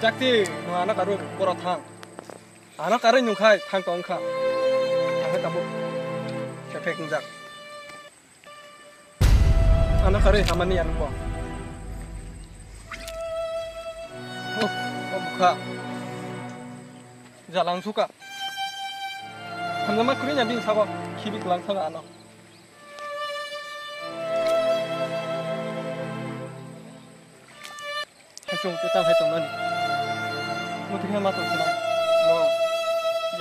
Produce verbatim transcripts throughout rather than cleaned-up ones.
Jakti, no ano karwi boro thang. Ano karwi nungkhai thang tong kha. Thangkhe tabuk. Khe phek wngjak. Ano karwi hamani ano bo. Oh, oh, bukha. Jalang suka. Hamjama kwrwi nya bini sabo khibi kwlang thang ano. Haichung tei tang hai tongnani. Muti khe ma tong sinai. No.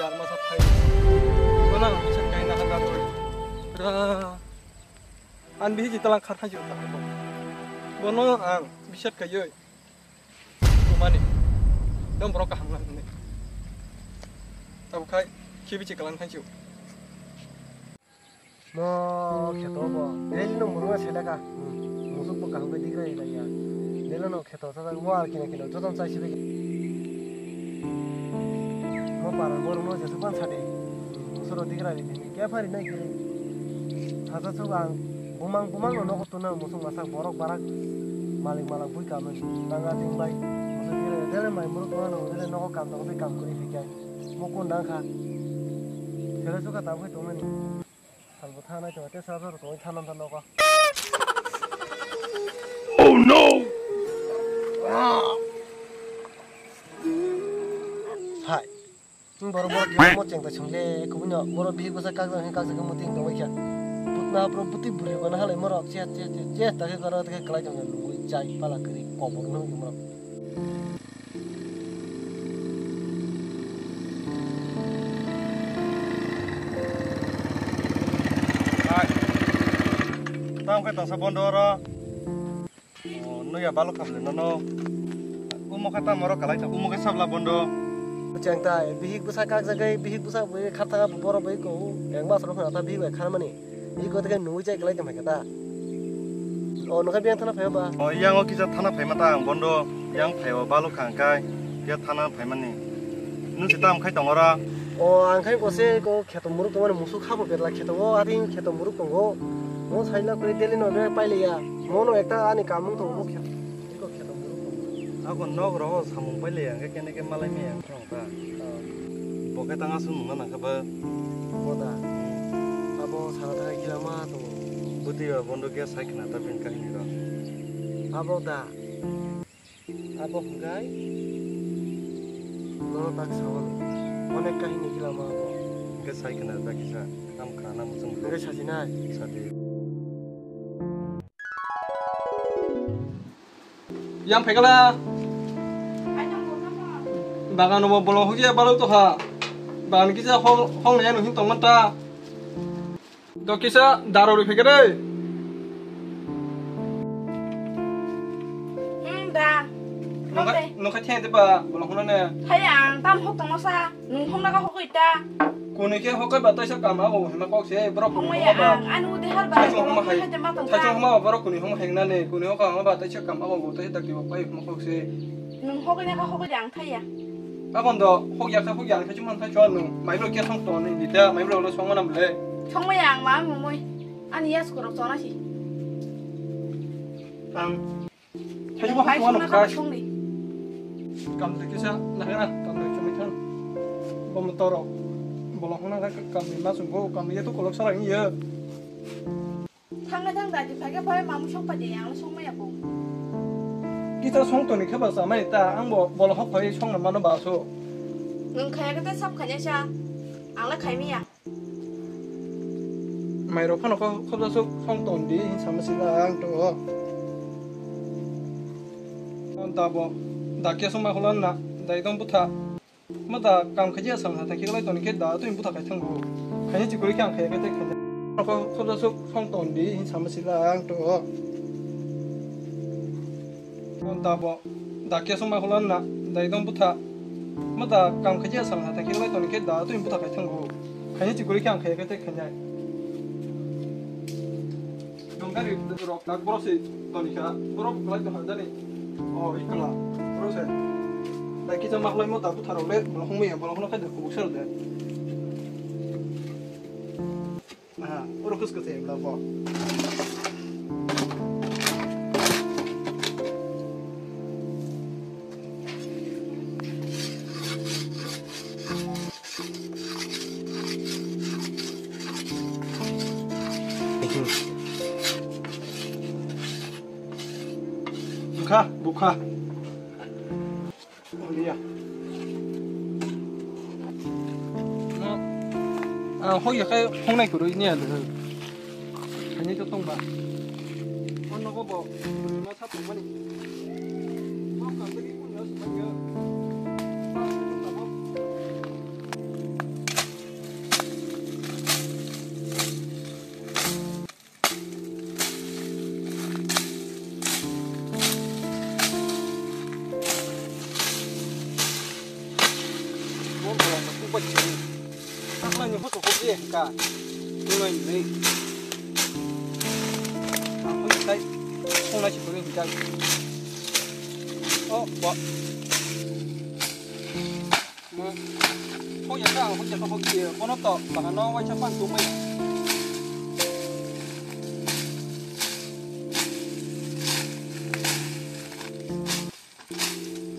Yar masa phai. Bono ang bisa kai na haga doi. Ra. An bihi jitalang khar phai jong ta. Bono ang bisat kai yoi. Tumani. Dom borok kaham nang ni. Tabuk khai khibi chi kalang khai chu. Mo kheto bo daily no murunga seleka. Musuk bo kaham khe digra ila ya. Daily no kheto sa mo ar kino kino joton chai sibe. Mo paran borok no jesu ban sadi. Musuro digra ri bini ke phari nai kiri. Thasa chuk ang bumang bumang no nogo tuna musuk masak borok barak malik malak bui kamen. Tanga ting bai. Musuk digra ri dele mai muruk no no dele nogo kam tong tei kam kuri hikai. Mo kun dang kha. Sele chuk ka tam khai tong nani. Salbo thanai tongwi tei sal sal tongwi thanam thanok o. Oh no! Hai. Borok borok khe mo chengta chwngle kubui no borok bihik bwsa kakjak hwnwi kakjak khe muting tongwi kha. Putna borok buti bwrwi gana halai morok che che che che ta khe garo ta khe kwlai tongya nugui chai pala kwrwi kobor no hwnwi morok. Hai. Tamo khe tongsa bondo oro. Oh, nuya balok khamle nono. Umo khe tamo oro kalai tong. Umo khe sabla bondo. Chengtai, bihik bwsa kakjagwi, bihik bwsa bwi khartha borok bai ko. Yang mas rok khna ta bihik bai kharmani. Iko tei nungwi chai kwlai tongmai khe ta. O nokha biyang thana phaiba ba? O yang o kisa thana phaima ta ang bondo. Yang phaiba balok kha ang kai. Kisa thana phaimani. Nung se tam khai tongora. O ang khai bo se ko kheto muruk tongmani musuk khabo betla kheto o ating kheto muruk tongo. Mo saila kuri deli no be paile ya. Mo no ekta ani kamung tongo kheto. Iko kheto muruk tongo. Ako nok rogo samung paile ya. Kene ke malai me yang. Tong ta. Bo khe tang aswk nungna nang khe ba? Bo da. Abo sana thangwi kila ma tongo. Bwtwi ba bondo khe sai khna ta bini kahini rok. Abo da. Abo hwnkhe nono tak sao. Onek kahini kila ma abo. Hwnkhe sai khna ta kisa. Tam khna na muchung. Hwnkhe sajinai. Sadi. Yang phaikala. Bagan bo bolong hokya balok tokha. Bagan kisa hong hong naya nung tongman ta. Do kisa daro ri phaikare. Hmm da. Nokha nokha theng de ba bolong hona ne. Hai ang tam hok tongma sa. Nung hokna ka hokoi ta. Kuni khe hokoi ba taisa kam abo hima kok se borok kuni hokma ba. Ang anu de har ba. Taisa hokma hai. Taisa hokma ba borok kuni hokma hai nani kuni hokma ba taisa kam abo taisa dakti ba pai hokma kok se. Nung hokoi na ka hokoi ang thaya. Abon do hokya kha hokya ang thai chuman thai chuan nung mai bro kya song to ni dita mai bro lo song manam le. Song mai ang ma mumoi. Ani yas korok chona si. Ang Thaichukma bai hokma songna nukha. Kha songni. Kam de kisa nahera kam de chumui thang. Bo motor rok. Bolong hona kha kam ni ma sungbo kam ni to kolok sarang ye. Thangna thang da di phage phai mamu sok pa de yang sok maya bo. Kita song to ni khe ba samai ta ang bo bolong hok phai song na mano ba so. Nung khaya khe ta sab khanya cha. Ang la khai miya. Mairok phano kho-, khobjasuk song ton di, hin sama sila ang to. On tabo, da kya song ma khulan na, da idong butha. Ma da kam khaji asang ha, thangki lai ton khe da, tu butha khai thango. Khani chikuri khe ang khai khe te khani. Kho-, khobjasuk song ton di, hin sama sila ang to. Tabo, da kya song ma khulan na, da idong butha. Ma da kam khaji asang ha, thangki lai ton khe da, tu butha khai thango. Khani chikuri khe ang khai khe te khani. Dong gari rok tak borok se ton kha, borok lai to ha jani. O, ikla, borok se. Da kisa ma khlai mo da butha rok le, ma hung me ya, ma hung khai da kubuk sar de. Aha, oro kus kus em da bo. Ha, bukha. Oliya. No. Ah, hoya kai hongnai kurui ni alu. Ani to tongba. Ono go bo. Kurui ma sa tongmani. Bo kam tagi kun yo sumanya. Bo bolong bo tukbai se. Takla ni hoso hobi hingka. Tunai ni. Ang hoi sai. Songnai si kuri hingka. Oh, bo. Mo. Hoya ka, hoya ka hoki. Bono to bahano waisa pan tumai.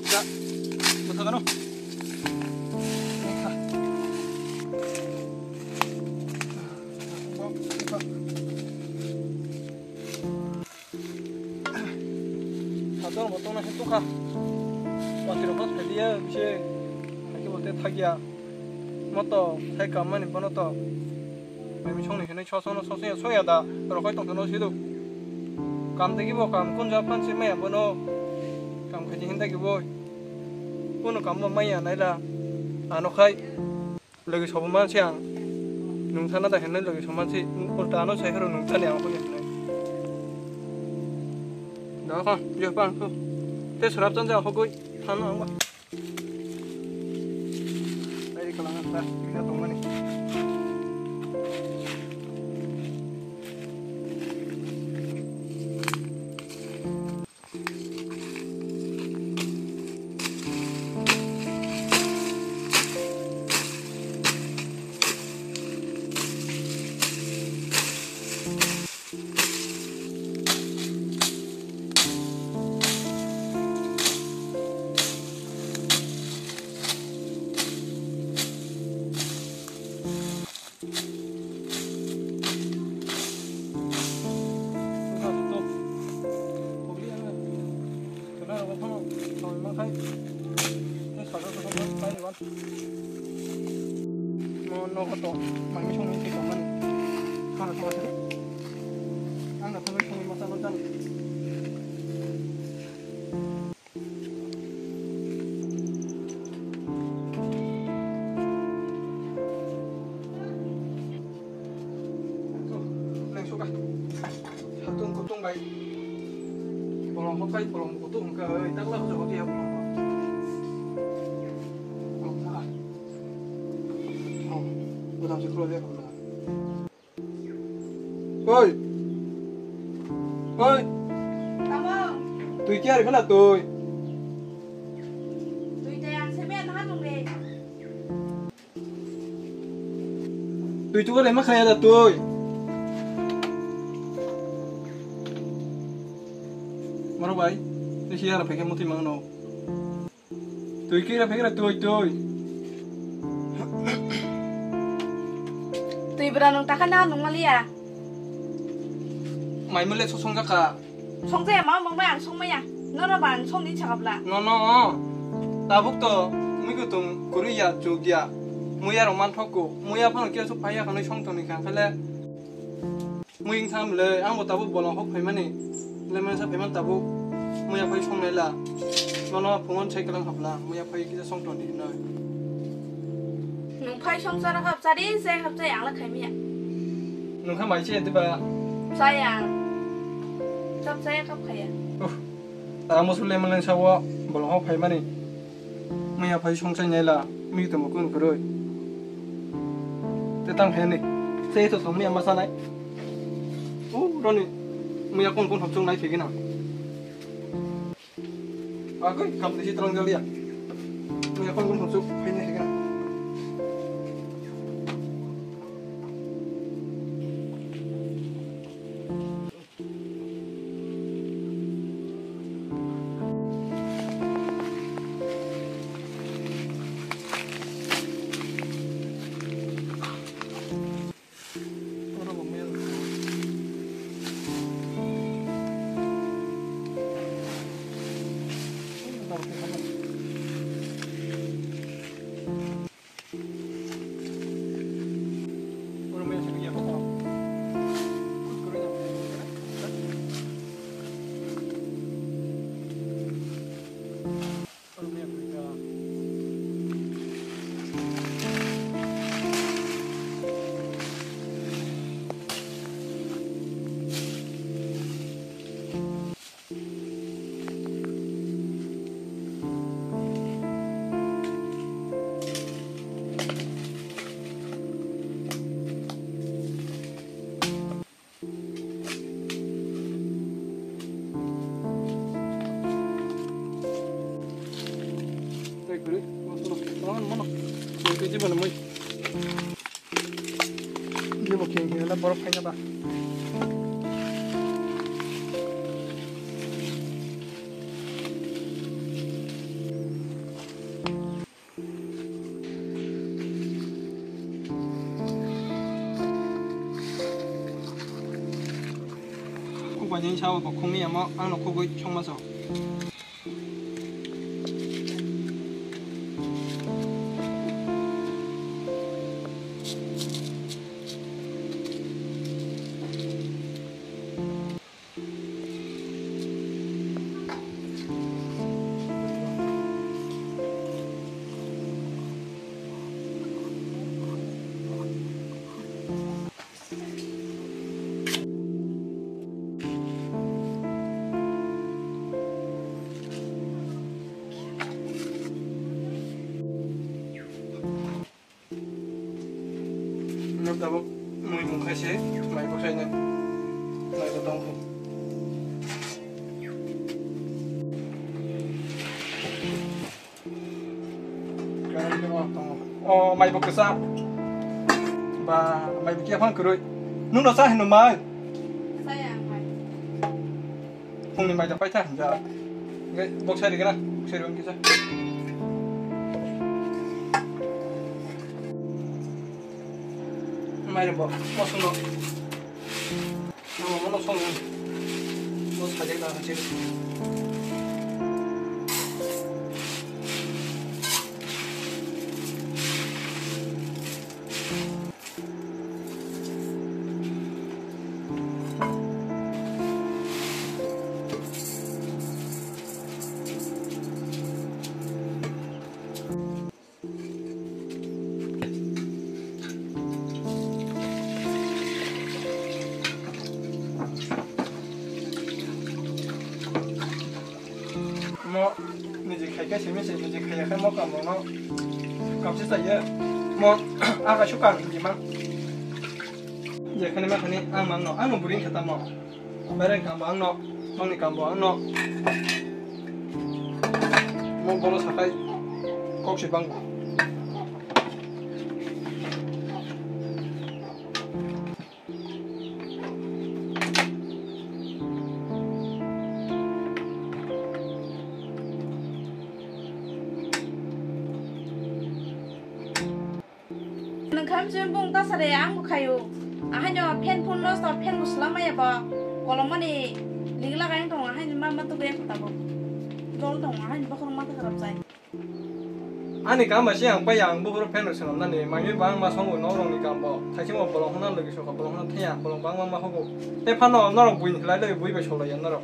Ja, bata kano. Sator motor na hetu kha. Pati rok phai dia bise. Hake bote thagya. Moto sai kamani bono to. Mai mi songni hinui sosono sosoya soya da, rokoi tongthano sido. Kam degi bo kam kun ja phan si maya bono. Kam khaji hinda gi bo. Bono kam bo maya naila. Ano khai. Logi sobo mansi ang. Nung thana da hinui logi sobo mansi. Ulta ano sai horo nung thani ang hoi hinui. Da kha, je pang ko. Te sarap chan ja hogoi. Thana ang ba. Ai, kalang ang ta, kita tong mani. Mo nogo to mangni songni se tongmani. Khoro khoro se. Ang no thangwi songwi masa no jani. Nang suka. Hatung kutung bai. Bolong hokai, bolong kutung ka, oi, takla hoja hoja ya bolong. Bolong na. Oh, udah sih kalau dia kalau. Oi. Oi. Tamo. Tui kiar kena tui. Tui teh yang semen hanung deh. Tui tu kare ma khaya da tui. Maro bai, ni siya ra peke muti mangno. Tui kira peke ra tui tui. Tui bra nung takha na nung malia. Mai mule sosong jaka. Songjaya ma mangbai ang songmaya. Nono ba ang songni chakabla. Nono. Tabuk to mui kutung kuruya chukya. Muya rok manthokku. Muya phano kya su phaya khanai songtoni kha khale. Mui wng thang le ang bo tabuk bolong hok phaimani. Lemon sa phaiman tabuk. Muya phai songnai la. Nono phungon sai kalang hapla. Muya phai kisa songtoni hinoi. Nung phai songchara hap chari se hap chai ang la khaimaya. Nung kha mai che diba? Chaya. Chap chaya kap khaya. Uff. Tamo sule malen sawo bolong hok phaimani. Muya phai songchai naila. Mi to mukun kuroi. Te tang pheni. Sei to song muya masanai. U roni. Muya kon kon hok chung nai phigina. Agoi, kam desi terang jalia. Ini apa pun masuk, ini sih kan. Mono, mono. Tei jiboni mui. Jiboni khe hwnwi borok phaina ba. Kok bai jeng sao bo khungni amo ang no kogoi songma sao. Nok tabuk mui mung khai se, mai bo khai nai. Mai bo tong kho. Kain no tongo. O, mai bo kwsa. Ba, mai bo kiya phang kwrwi. Nung no sa hino mai? Saya ang mai. Phungni mai da paitha, ja. Ngai, bok sai rigana, bok sai rigana kisa. Mai bo, mo sungno. Mo, mo sungno. Mo sajak da, sajak. Mo niji khai khe simi se, niji khaiya khe mo kam rok no kam se chaiye. Mo aga sukang di mang. Je khani ma khani ang mang no, ang no buring khe tamo. Bereng kam bo ang no, nokni kam bo ang no. Mo bono sakai kok se bang. Nwng khamchwi bung ta sare ang bo khayo. Ahaino fan phone no sto fan bo swlam maya bo. Kolom mani ling lagai wng tongo ahaino ma ma tugui ako tabuk. Dol tongo ahaino bokhorok ma ta kharap jai. Ani kam bai se ang pai ang buphuru fan rok swnam nani, mangwi bangma songo norok ni kam bo. Thaising bo bolong hwnna logi sokha, bolong hwnna thaya, bolong bangma ma hogo. Tei phano norok buini khlai logi bui bai solaiya norok.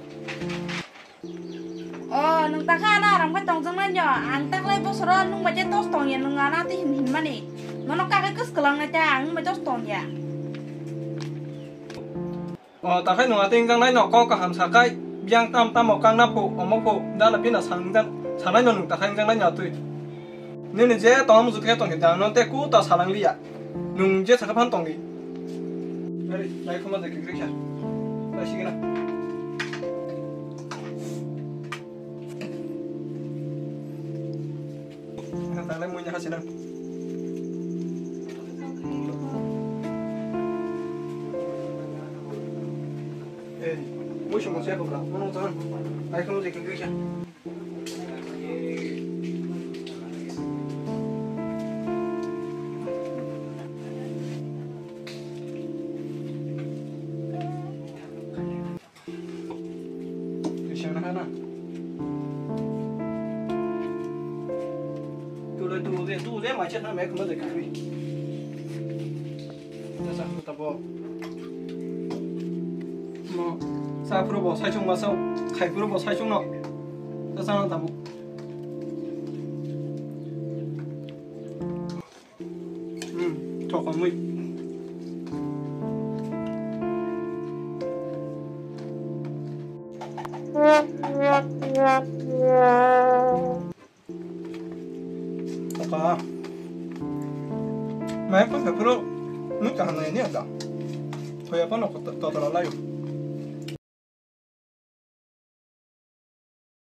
O, nwng takha ano aram khe tongjaknai no, ang taklai bosoro nwng bai je tos tongya, nwng ano tei hin hin mani. Nono kakhe kwskwlang nai ta, ang nwng bai tos tongya. O, takhai nwng atwi wngjaknai no kok kaham sakai, biyang tam tamo kangna phu, omo phu, dana pina sang wngjak, sanai no nwng takhai wngjaknai no atwi. Nini je tongma muchuk khe tongkhe da, no te ku ta salang liya. Nwng je sakha phan tongdi. Ari, lai khuma je kikri kha. Lai sigina. Tang lai muina khasina. Eh, muisung mo siya ko bra. Mono tang. Lai khuma je kikri kha. Twi sengna hana. Tulo tulo de, tulo de, mai chet na mek mo de kri. Tasa tabo. Mo, sa phuru bo sai chung ma sao, khai phuru bo sai chung no. Tasa na tabo. Hmm, thokomwi. Thoka. Mai ko sa phuru nuk kaham nai ni ada. Thoya pa no ko to to la layo.